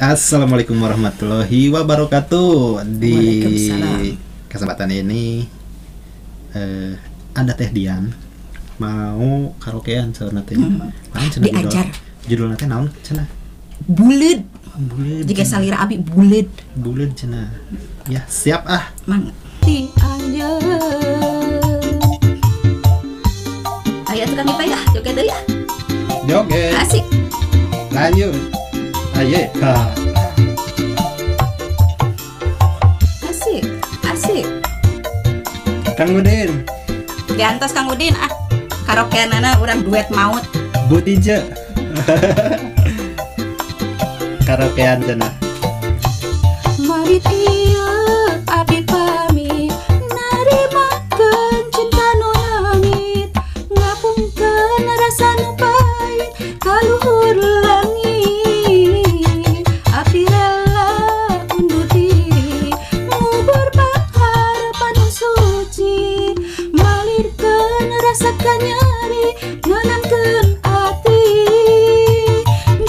Assalamualaikum warahmatullahi wabarakatuh. Di Waalaikumsalam. kesempatan ini ada Teh Dian mau karaokean saurna teh. Naon cenah? Diajar. Judulna teh naon cenah? Buleud. Buleud. Jika cenah. Salira abi buleud. Buleud cenah. Ya, siap ah. Mangga. Ti anjeun. Aya tukang Ipeng ah, joget deui ah. Joget. Asik. Lanjut. Aye. Ha. Asik. Asik. Kang Udin, Diantos Kang Udin ah. Karaokeanana urang duet maut. Bu Tije. Karaokean cenah. Mari ieu abi pamit narimakeun cinta nu langit ngapungkeun rasa nu pahit ka luhur langit abi rela undur diri ngubur pangharapan nu suci malirkeun rasa kanyeri ngenankeun ati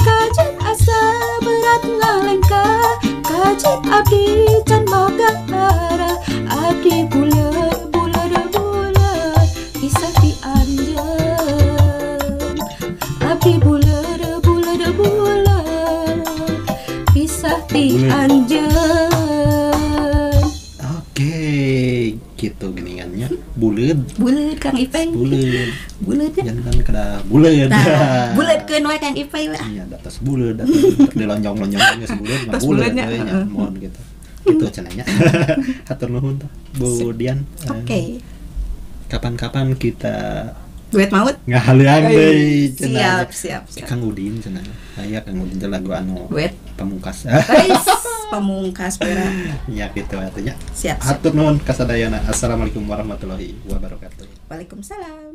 kajen asa berat ngalengkah kajen abdi can boga arah abdi buleud buleud buleud pisah ti anjeun abdi buleud buleud buleud pisah ti Buleud. anjeun. Oke, gitu geningannya. Buleud, Buleud Kang Ipeng. Buleud. Buleud ya. Jangan kada buleud. Nah, buleudkeun we Kang Ipeng lah. Iya, atas buleud, atas dilonjong-lonjong geus buleud mah Tos buleud buleudnya, we nya, heeh. mohon gitu. Gitu cenah nya. Hatur nuhun tah, Bu Dian. Oke. Kapan-kapan kita Duet maut. ngahalian deui cenah. Siap, siap, siap. Kang Udin cenah. Aya Kang Udin teh lagu anu Duet. Pamungkas. Guys, pamungkas pera. Ya gitu artinya. Siap, siap. Hatur nuhun kasadayana. Assalamualaikum warahmatullahi wabarakatuh. Waalaikumsalam.